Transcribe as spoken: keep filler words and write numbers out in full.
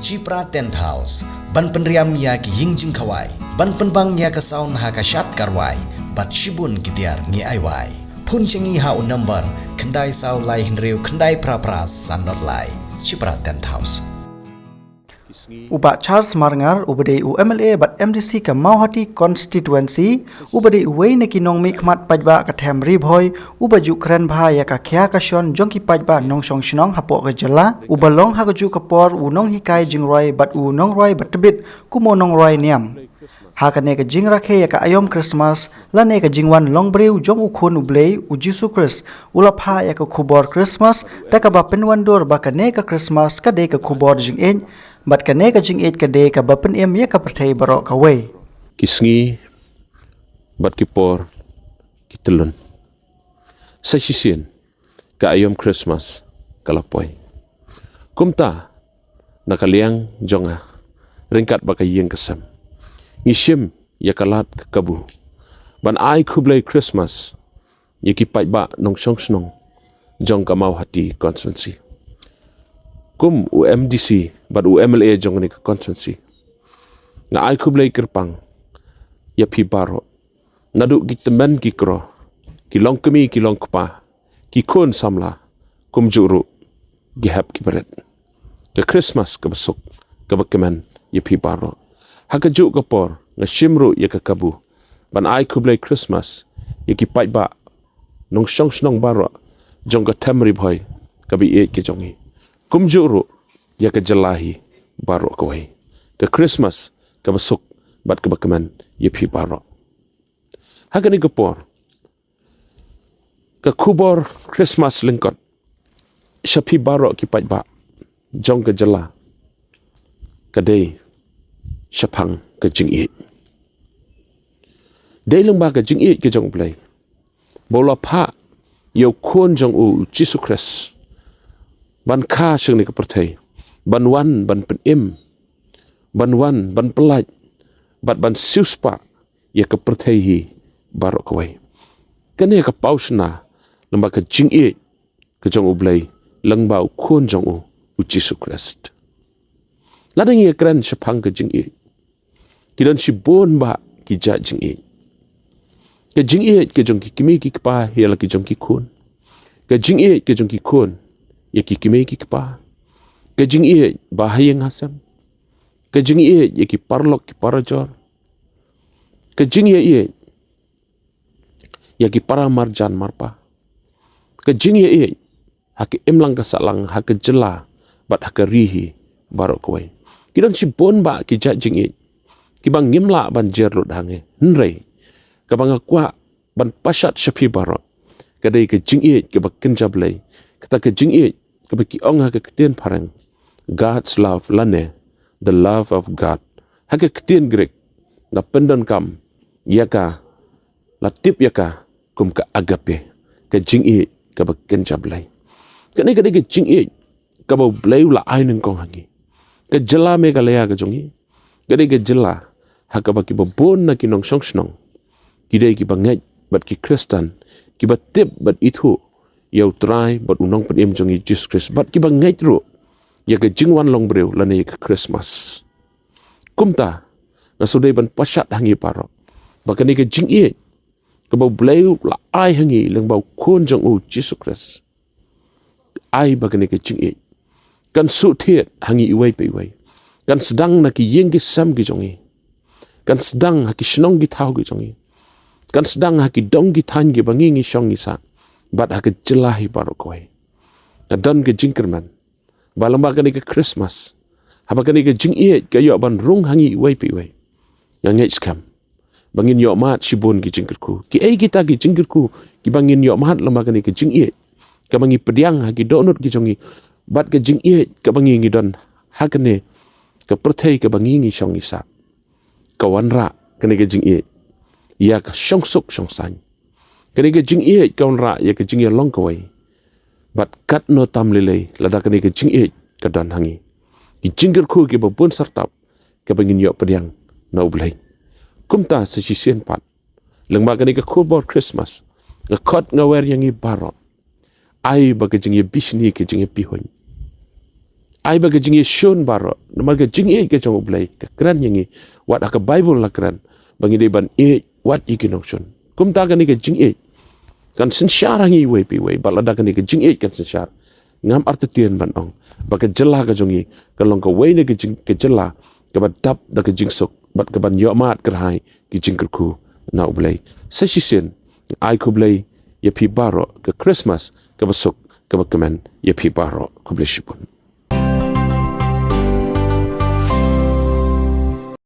Chipra Tent House, ban pynriam ïa ki ïing jingkhawai, ban pynbang ïa ka sound ha ka shad ka rwai, bad shibun ki tiar ngi ai wai. Phone sha ngi ha u number khyndai saw lai hynriew khyndai phra phra san dot lai. Chipra Tent House. U Bah Charles Marngar, uba dei u M L A bad M D C ka Mawhati Constituency, uba dei uwei na ki nongmihkhmat paidbah ka them Ri Bhoi, uba ju kren bha ïa ka khia ka shon jong ki paidbah nongshong shnong hapoh ka jylla, uba long ha kajuh ka por u nonghikai jingrwai bad u nongrwai ba tbit kum u nongrwai niam. Ha kane ka jingrakhe ïa ka aïom Khristmas, lane ka jingwan longbriew jong u Khun u Blei, u Jisu Khrist, u la phah ïa ka khubor Khristmas, da kaba pynwandur ba kane ka Khristmas ka dei ka khubor jingïeit, bad kane ka jingïeit ka dei kaba pynim ïa ka pyrthei baroh kawei. Ki sngi bad ki por ki tyllun. Sa shisien ka aïom Khristmas ka la poi. Kumta, na ka liang jong nga, ryngkat bad ka ïing ka sem, ngi shim ïa ka lad ka kabu ban ai khublei Khristmas ïa ki paidbah nongshong shnong jong ka Mawhati Constituency. Kum u M D C bad u M L A jong kane ka constituency, nga ai khublei kyrpang ïa phi baroh, naduh ki tymmen ki kro, ki longkmie ki longkpa, ki khun samla, kumjuh ruh ki hep ki barit. Ka Khristmas kaba suk, kaba kmen ïa phi baroh. Ha kajuh ka por, nga shim ruh ïa ka kabu ban ai khublei Khristmas ïa ki paidbah nongshong shnong baroh jong ka them Ri Bhoi kaba ïeit ka jong ngi, kumjuh ruh ïa ka jylla hi baroh kawei. Ka Khristmas kaba suk bad kaba kmen ïa phi baroh. Ha kane ka por, ka khubor Khristmas lyngkot sha phi baroh ki paidbah jong ka jylla ka dei shaphang ka jingïeit. Dei lyngba ka jingïeit ka jong u Blei ba u la phah ïa u Khun jong u, u Jisu Khrist, ban kha sha kane ka pyrthei, ban wan ban pynim, ban wan ban pyllait bad ban siewspah ïa ka pyrthei hi baroh kawei. Kane ka paw shynna lyngba ka jingïeit ka jong u Blei lyngba u Khun jong u, u Jisu Khrist. Lada ngi ïa kren shaphang ka jingïeit, ki don shibun bah ki jait jingïeit. Ka jingïeit ka jong ki kmie ki kpa ïa la ki jong ki khun. Ka jingïeit ka jong ki khun ïa ki kmie ki kpa. Ka jingïeit ba ha ïing ha sem. Ka jingïeit ïa ki paralok ki parajor. Ka jingïeit ïa ki para marjan marpa. Ka jingïeit ha ka imlang ka sahlang, ha ka jylla bad ha ka ri hi baroh kawei. Ki don shibun bah ki jait jingïeit kiba ngim lah ban jer lut hangne, hynrei kaba nga kwah ban pashat sha phi baroh ka dei ka jingïeit kaba kynja Blei. Kata ka jingïeit kaba ki ong ha ka ktien phareng God's love lane the love of God. Ha ka ktien Greek nga pyndonkam ïa ka, la tip ïa ka kum ka agape, ka jingïeit kaba kynja Blei. Kane ka dei ka jingïeit kaba u Blei u la ai nyngkong ha ngi. Ka jylla Meghalaya ka jong ngi ka dei ka jylla ha kaba kiba bun na ki nongshong shnong ki dei kiba ngeit bad ki Khristan, kiba tip bad ithuh ïa u Trai bad u Nongpynim jong ngi Jisu Khrist, bad kiba ngeit ruh ïa ka jingwan longbriew lane ïa ka Khristmas. Kumta nga shu dei ban pashat ha ngi baroh ba kane ka jingïeit kaba u Blei u la ai ha ngi lyngba u Khun jong u Jisu Khrist, ai ba kane ka jingïeit kan shu thied ha ngi iwei pa iwei, kan sdang na ki ïing ki sem ki jong ngi, kan sdang ha ki shnong ki thaw ki jong ngi, kan sdang ha ki dong ki thaiñ kiba ngi ngi shong ngi sah, bad ha ka jylla hi baroh kawei. Ka don ka jingkyrmen ba lyngba kane ka Khristmas, haba kane ka jingïeit ka ïoh ban rung ha ngi iwei pa iwei, nga ngeit skhem ba ngin ïoh mad shibun ki jingkyrkhu. Kiei kita ki jingkyrkhu kiba ngin ïoh mad lyngba kane ka jingïeit kaba ngi pdiang ha ki dohnud ki jong ngi, bad ka jingïeit kaba ngi ngi don ha kane ka pyrthei kaba ngi ngi shong ngi sah? Ka wanrah kane ka jingïeit ïa ka shongsuk shongsaiñ. Kane ka jingïeit ka wanrah ïa ka jingïalong kawei. Bad katno tam lei lei lada kane ka jingïeit ka don ha ngi, ki jingkyrkhu kiba bun sartap kaba ngin ïoh pdiang na u Blei. Kumta sa shisien pat, lyngba kane ka khubor Khristmas, nga khot nga wer ïa ngi baroh, ai ba ka jingïabishni ka jingïapihuiñ, Ai ba ka jingïashun baroh, namar ka jingïeit ka jong U Blei ka kren ïa ngi, wat ha ka Baibl la kren ba ngi dei ban ïeit wat ïa ki nongshun. Kumta kane ka jingïeit kan synshar ha ngi iwei pa iwei, bad lada kane ka jingïeit kan synshar, ngam artatien ban ong ba ka jylla ka jong ngi kan long kawei na ka jing, ka jylla kaba dap da ka jingsuk bad kaban ïohmad kyrhai ki jingkyrkhu na U Blei. Sa shisien, ai khublei ïa phi baroh, ka Christmas kaba suk kaba kmen ïa phi baroh. Khublei shibun.